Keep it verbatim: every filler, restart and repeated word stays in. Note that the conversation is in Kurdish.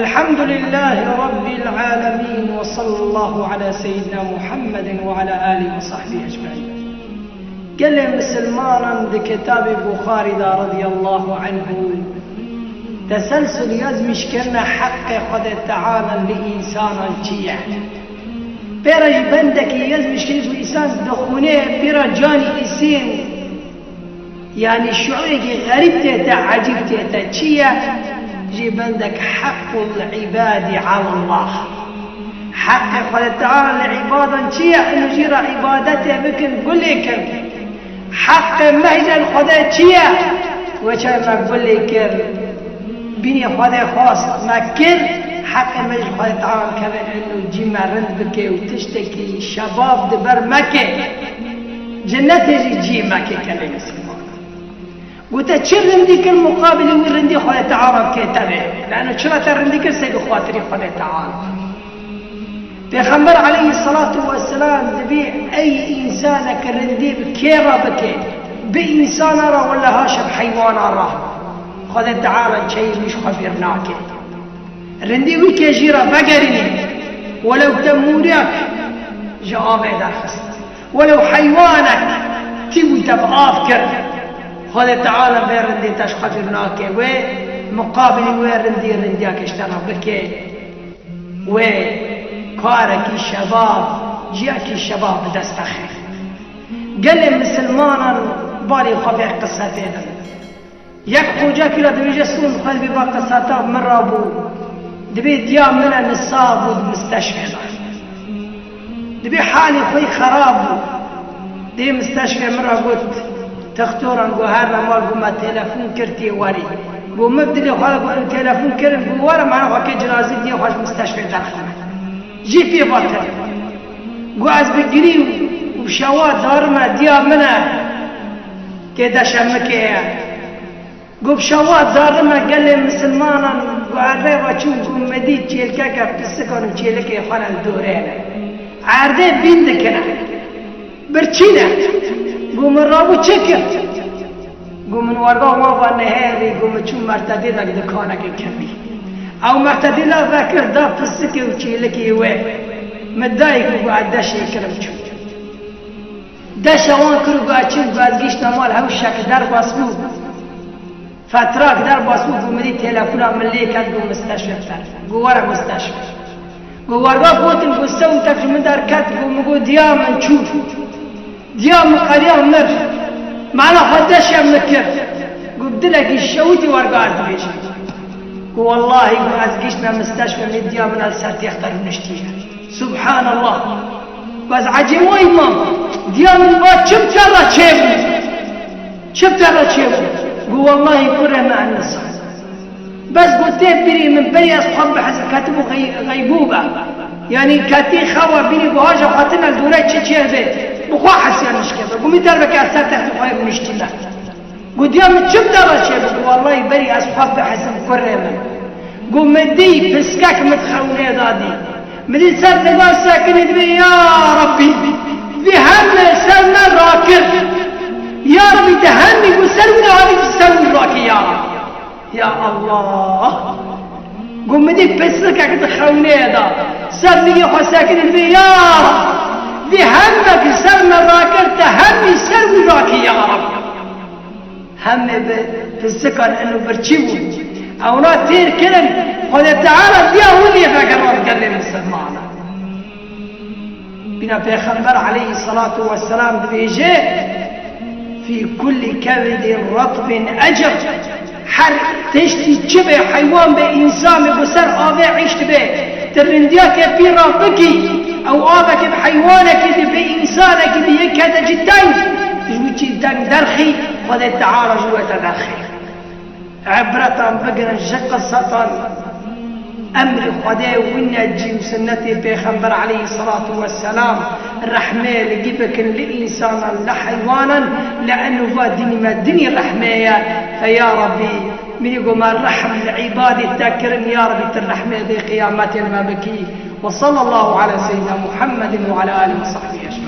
الحمد لله رب العالمين وصلى الله على سيدنا محمد وعلى آله وصحبه أجمعين. Gelê misilmanan di kitabê Buxarî de radiyallahu anhu teselsul yazmîş kirine heqê Xwedê Teala li însanan çi ye. Pê re jî bendekî yazmîş kirî ku însan dixwîne pê re canî îsên Yanî şuurekî xerîb tê te, ecîb tê te. Çi ye? Jî bendek hequl îbadî alallah. Heqê Xwedê Teala li îbadan çi ye? Inu jî re îbadetê bikin, gulê kin. Heqê me jî li Xwedê çi ye? Weçay me gulê kir. Bînê Xwedê xwest me kir, heqê me ji Xwedê Teala keve inu cî me rind bike û tiştekî şebab di ber me ke. Cenetê jî cî me ke gelê misilman. Gote çi rindî kir muqabilî wî rindî Xwedê Teala bike tevê. Lano çira te rindî kir sey bi xatirî Xwedê Teala. Pêxember aleyhisselatu vesselam dibî ey însanek rindî bi kê re bike, bi însana re wele haşa bi heywana re. Xwedê Teala çeyî wî ji xwe bîr nake. Rindî wî kê jî re vegerînî, welew te mûrek ji avê derxist. Welew heywanek tî bû te bi av kir, Xwedê Teala vê rindê te ji xwe dûr nake. Wê muqabilî wê rindî rindiyeke ji te re bike. Wê karekî şebab, ciyekî şebab bi dest te xe. Gelê misilmanan balê xwe vê qisetê din. Yek xoca kira dibêje, Sûn xwe dibê ba qiseta min rabû. Dibê diya min e nisa bû di misteşfê de. Dibê halê xwe xerab bû. Dê misteşfê min ra got, textoran got, her re mal got, me telefon kir tê werî. Got, min dilê xwe de got, em telefon kirin, got, were, me xwe kê cinazî diyê xwe ji misteşfê derxime. Jî pê va tire. Got, ez bi girî û şewa darime diya min e. Kê deşe min kê ye. Got, bi şewa darime gelê misilmanan, got, erdê ve çûm, got, me dît çêlkeke pisikan û çêlikê xwe ne li dorê ne. Erdê bîn dikine. Birçî ne. Got, min rabû çi kir? Got, min werga wan va nehêrî, got, min çûm mertedîlek dikanekê kirdî. Ew mertedîla vekir da pisikê û çêlikê wê. Min dayî, got, ez deşê kirim çûm. Deşa wan kir û got, çi got, ez gihîştime mal, hewşek derbas bû. Fetrak derbas bû, got, min dî telefona min lê ket, got, misteşfê ter. Got, were misteşfê. Got, werga gotin, got, sewtek ji min derket, got, min got, diya min çû. Diya min qeriya mir. Mala xwe deşe min kir. Got, bi dilekî şewitî werga ez dibêjim. Got, wellahî, got, ez gihîştime misteşfê, min dî diya min li ser têxte rûniştiye. Subhanallah. Bes ecêb wayî mam. Diya min va çi bi te re çêbû? Çi bi te re çêbû? Got, wellahî kurê me enisa. Bes got tê bîrî min berî ez xwe bihizim ketibû xey-, xeybûbe. Yanî ketî xewa bîrî got haja xwetine li dore çi çêbe. Bi xwe hesiya nişkebe. Got min derveke ez ser textê xwe rûniştîme. Got diya min çi bi te re çêbû? Got wellahî berî ez xwe bihizim kurê min. Got min dî piskek min di xewnê de dî. Min dî ser diga sekinî dibê ya Rabbî. Vî hemê ser me rakir. Ya Rabbî di hemî got ser wî re havî ser wî rakî ya Rabbî. Ya Allah. Got min dî pisikek di xewnê de. Ser nigê xwe sekinî dibê ya Rabbî. Vî hemekî ser me rakir te hemî ser wî rakî ya Rabbî. Hemê bi pisikan ino birçî bûn. Ewna têr kirin, Xwedê Teala diya hûn lê vegeran gelê misilmanan. Bîna Pêxember aleyhisselatu vesselam dibêje, "Fî kulli kebidin ratbin ecr." Her tiştî çi be, heywan be, însan be, bi ser avê îşt be, tu rindiyeke pî re bikî, ew aveke bi heywanekî dî, bi însanekî dî, yeke de jî teng, ji wî çî teng derxî, Xwedê Teala ji we te derxî. Îbretan bigirin ji qisetan. Emrê Xwedê wî ne cî û sinnetê Pêxember aleyhisselatu vesselam rehmê li gî bikin li însanan, li heywanan, li eno va dinî me dinî rehmê ye. Fe ya Rabbî, min ê got me rehm li îbadê te kirin, ya Rabbî tu rehmê dê qiyametê li me bikî. Ve sallallahu ala seyyidina Muhammedin ve ala alihi ve sahbihi ecmaîn.